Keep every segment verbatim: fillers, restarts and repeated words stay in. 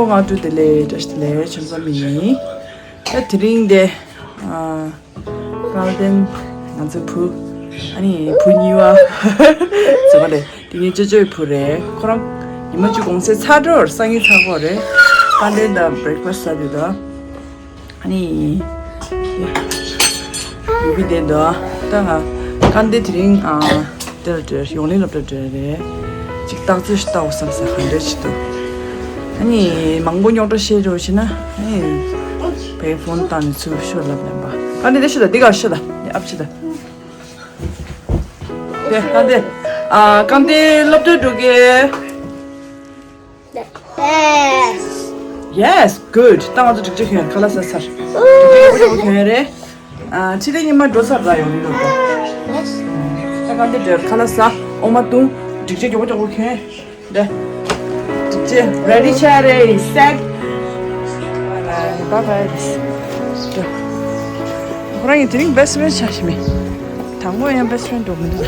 ང་དྲུག་དེ་ལས་བཀྲ་ཤིས་བདེ་ལེགས། ཆོས་ཚོགས་མི་ཡིན། ད་དེ་རིང་དེ་ཨ། ཀར་ཌེན་ང་ཚོའི་བུ། ཨ་ནི་བུ་གཉིས་པ་ཟེར་བ་རེད། དེ་ངའི་ཅོ་ཅོའི་བུ་རེད། ཁོ་རང་ཉི་མ་བཅུ་གུང་སེང་ཚར་འགྲོ་སང་ཉིན་ཚར་གོ་རེད། ཀར་ཌེན་དང་བྷི་རེག་ཕ་སི་ཟ་དུས་ད། ཨ་ནི། ཡུ་བི་དེ་འདུག་ད་ང་ཀར་ཌེན་དེ་རིང་ཨ། དེ་ལ་འགྲོ་ཡོང་ལི་སློབ་གྲྭ་འགྲོ་རེད། ཅིག་རྟགས་ཚོད་ཞིག་ལྟ་འོ་བསམ་ས་ག་འདྲ་ཞིག་འདུག་ཨ་ནི་མང་པོ་རྙོག་དྲ་བཤད་འགྲོ་ཕྱིན་ན་ཨ་ནི་བའི་ཕོན་བཏང་ནས་ཚུར་ཤོག་ལབ་ལབ་པ། ཨ་ནི་དེ་ཤོད་ད་འདི་གར་ཤོད་ད་འདི་ཨབ་ཤོད་ད། དེ་ཨ་དེ་ཨ་ཀར་ཌེན་སློབ་གྲྭ་འགྲོ་གི། Yes, good. ད་ང་ཚོ་སྒྲིག་ཆས་གྱོན་ཁ་ལག་ཟ་ཚར། སྒྲིག་ཆས་ཡོག་པོ་ཡོག་པོ་གྱོན་རེད། ཨ་ཕྱི་དྲོ་ཉི་མ་འགྲོ་ཚར་ར་ཡོང་གི་འདུག་ག་ད་ཀར་ཌེན་འགྲོ་ཁ་ལག་ཟ། འོ་མ་བཏུང་། སྒྲིག་ཆས་ཡོག་པོ་ཡོག་པོ་གྱོན། འདི། སྒྲིག་ཆས་རེ་ཌི་ཆགས་རེད། སེཊ། Bye bye. ཁོ་རང་གི་དེ་རིང་བྷེ་སི་ཕྲེན་ཆགས་ཤི་མེད། དང་པོ་ཡང་བྷེ་སི་ཕྲེན་འགྲོ་མི་འདུག་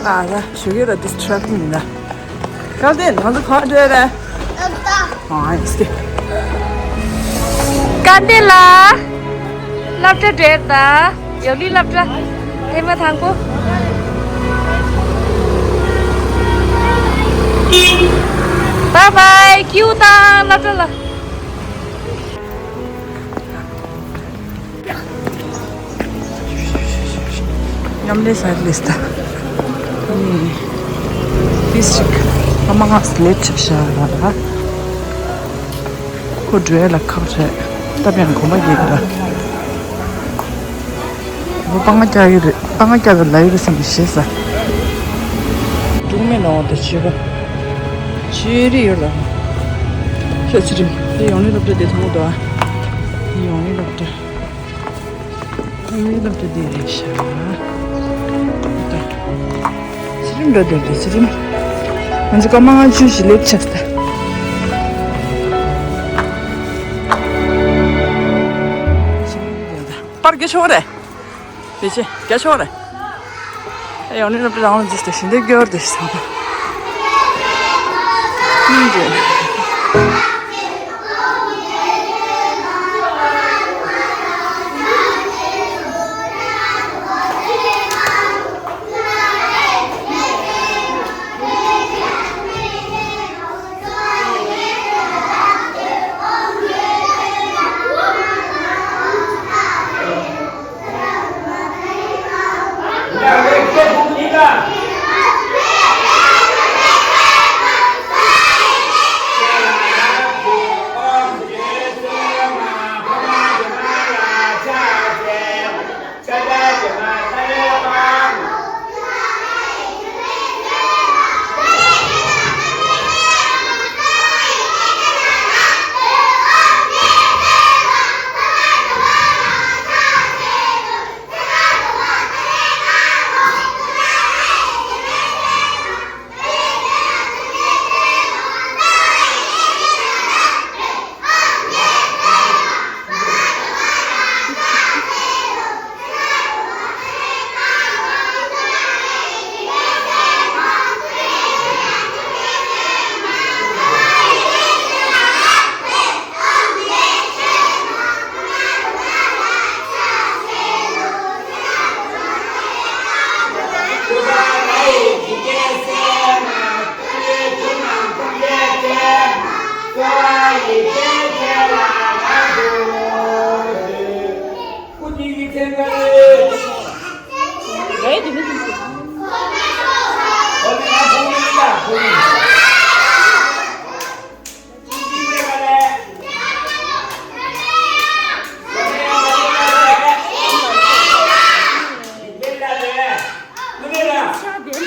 ཨ་ད་ཞུ་གི་ར་ཌིས་ཊེག་མིན་ན། ཀར་ཌེན་ང་ཚོ་ག་པར་འགྲོ་རེད། ཨ་ཡེ་སི། ཀར་ཌེན་ལགས། སློབ་གྲྭ་འགྲོ་ད། ཡོག་ལི་སློབ་གྲྭ། ཧེ་མ་དང་པོ། བའི་བའི། ཀིའུ་དང་སློབ་གྲྭ་ལ། མཉམ་ལས་ས་ལས་ད། ཨ་ནི། ཏིས་ཅིག་ཨ་མ་ང་ལེཊ་ཆགས་ཤག་ལ། ཁོ་འགྲོ་ཡ་ལ་ཁག་རེད། སྟབས་ཡང་གོམ་པ་རྒྱག་གི་ར། ཁོ་པ་ང་རྒྱག་གི་རེད། པ་ང་རྒྱག་གི་ལ་ཡོད་རེད་བསམ་གི་ཞེས་ས། འབྲུག་མེད་ནོ་དེ་བྱེད་པ། ཅི་རིགས་ཡོད་ལ། ཁྱོད་ཚེ་རིང་དེ་ཡོང་ནི་སློབ་གྲྭ་དེ་མཐོང་གི་འདུག་ཨ། དེ་ཡོང་ནི་སློབ་གྲྭ། ཡོང་ནི་སློབ་གྲྭ་དེ་རེད་ཤག་ད། ཚེ་རིང་འགྲོ་དེར་དེ་ཚེ་རིང་། ང་ཚོ་སྐར་མ་ལྔ་བཅུ་ཞིག་སླེབས་ཆགས་ད། པར་རྒྱག་ཆོག་རེད། དེ་ཆེ་རྒྱ་ཆོག་རེད། ཨེ་ཡོང་ནི་རབ་རང་ལ་འཛིས་ཏེ་ཤིང་རྟ་སྐྱོར་ཏེ་ཤི་ཚང་མ། ཀུན་གྱིས།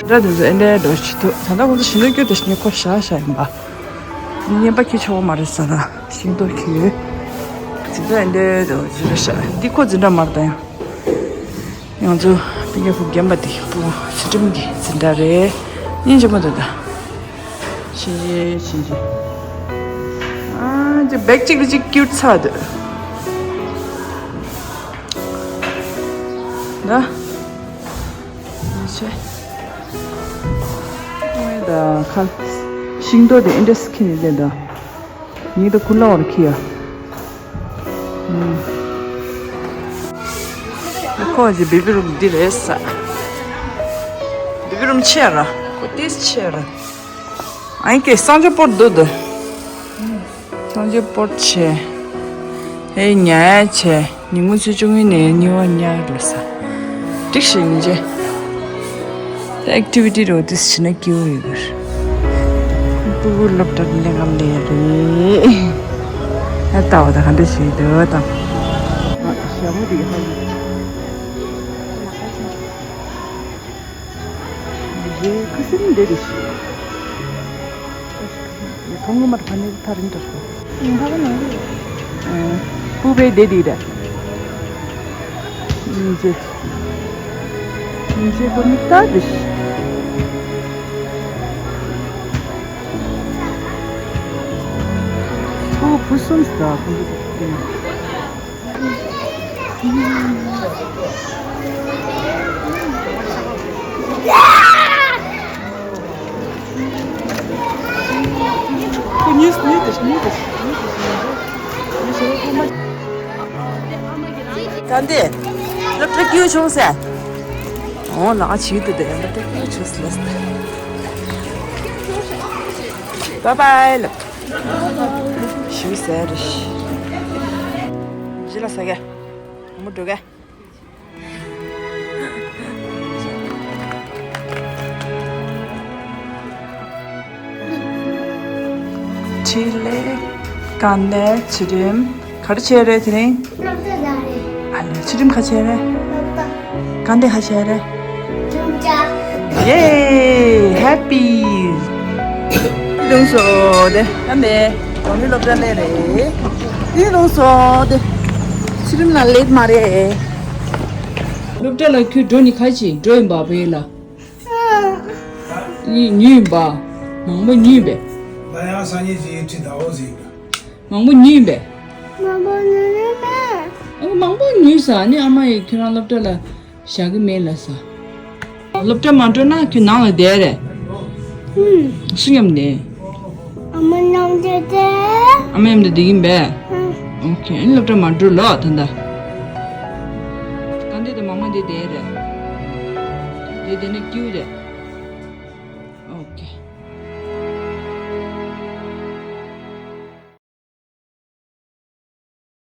འདྲ་དེ་ཚོ་ཨེ་འདྲའི་འགྲོ་བྱེད་འདུག་ད་ལྟ་ཁོང་ཚོ་ཞིང་འདོན་རྒྱུ་དེ་ངས་ཁོ་བཞག་བཞག་ཡིན་པ། ངན་པ་ཁྱི་ཆོག་མ་རེད་ཟེར་ན་ཤིང་ཏོག་ཁྱི། འཛིན་གྲྭ་ཨེ་འདྲའི་འགྲོ་བྱེད་རེད་ཤག་འདི་ཁོ་འཛིན་གྲྭ་མ་རེད་ད་ཡང་། ང་ཚོ་སྤུན་ཀྱག་བུ་རྒན་པ་དེ་སྤུ་གུ་ཚུལ་ཁྲིམས་ཀྱི་འཛིན་གྲྭ་རེད། སྙིང་རྗེ་མོ་འདུག་ད། ཤིན་ཅི་ཤིན་ཅི། ཨ་ཅེ་བེག་གཅིག་ལ་གཅིག་ཀིའུཊ་ཚ་འདུག་ད། ད་ཁ་ཤིང་ཏོག་དེ་ཨིན་ཏྲེ་སི་ཁྱི་ནི་ལེ་ད། ཉི་ད་ཁུ་ལ་བར་ཁྱི་ཡ། ཁོ་ཅི་བེ་བི་རུམ་འདི་རེད་ས། བེ་བི་རུམ་ཆེ་ར། ཁོ་ཏིས་ཆེ་ར། ཨ་ཡིན་ཀེ་སང་ཇོ་པོར་འདུག་འདུག་སང་ཇོ་པོར་ཆེ། ཧེ་ཉ་ཡ་ཆེ། ཉིན་གུང་ཆུ་ཆུང་ངུ་ནས་ཉི་བ་ཉ་རེད་ས། ཏིག་ཤིག་ཡིན་ཅེ། ད་ཨེག་ཊི་བི་ཊི་རོ་ཏིས་བྱེད་ན་སྐྱིད་པོ་ཡོད་གི། སྤུ་གུ་སློབ་གྲྭ་ལས་ཀ་ལས་རེད། ཨ་ལྟ་བ་ད་ག་འདྲ་བྱེད་འདོད་དང་། ཨ་ཞྭ་མོ་དེ་ཧ་ལས། རེད་ཁུ་སིམ་འདྲེ་རེ་ཞིག་མཐོང་གི་མ་རེད། ཕ་ནི་ཐག་རིང་དྲགས་སོང་། ཡིན་ཁ་པ་ནང་གི། སྤུ་བའི་སྡེ་འདི་རེད། སྙིང་རྗེ། སྙིང་རྗེ་པོ་ནི་ལྟ་འདི་ཞིག་སྤུ་བུ་གསུམ་ཟ་ཁོང་ཚོ། ད་འདི་སློབ་གྲྭ་སྐྱིད་བྱུང་ཟེར། འོ་ལགས་ཆིག་ཏུ་དེ་སློབ་གྲྭ་སྐྱིད་བྱུང་ཟེར། བཱའི་བཱའི་ལབ། ཞུ་ཟེར། ཞི་ལ་ཟ་གེ། མོ་འགྲོ་གེ། ཕྲིན་ལས། དཀའ་གནད། ཚུལ་ཁྲིམས། ག་རེ་བྱས་རེད་དེ་རིང་། སློབ་གྲྭ་ལ་རེད། ཨ་ལེ་ཚུལ་ཁྲིམས་ག་བྱས་རེད། སློབ་གྲྭ། དཀའ་གནད་ག་བྱས་རེད། སློབ་གྲྭ། ཡེ། ཧེ་པི། ལུང་སོ་དེ་ཨ་མེ། གོང་ནས་སློབ་གྲྭ་ལས་རེད། དེ་ལུང་སོ་དེ། ཚུལ་ཁྲིམས་ལ་ལེད་མ་རེད། སློབ་གྲྭ་ལ་ཁྱོད་འགྲོ་ནི་ཁ་ཅིག་འགྲོ་ཡིན་པ་བོད་ཡིག་ལ། ཉུ་ཉུ་ཡིན་པ། མང་པོ་ཉུ་ཡིན་པས། ང་ཡང་སང་ཉིན་གྱི་ཁྲིད་ཟླ་བོ་ཟིན་འདུག་མང་པོ་ཉུ་ཡིན་པས། མང་པོ་ཉུ་ཡིན་པས། ཨ་མང་པོ་ཉུ་ས་ནི་ཨ་མ་ཡིས་ཁྱོད་རང་སློབ་གྲྭ་ལ་བཞག་གི་མེད་ལ་ས། སློབ་གྲྭ་མ་འགྲོ་ན་ཁྱོད་ནང་ལ་བསྡད་རེད། ཧུམ། སུ་མཉམ་བསྡད། ཨ་མ་མཉམ་བསྡད་དེ། ཨ་མ་མཉམ་དུ་བསྡད་ཀྱིན་པས། ཧུམ། ཨོ་ཁེ། ཨ་ནི་སློབ་གྲྭ་མ་འགྲོ་ལོ་ད་ལྟ། ད་འདི་དེ་མང་མང་འདི་བསྡད་རེད། འདི་བསྡད་ན་སྐྱིད་རེད།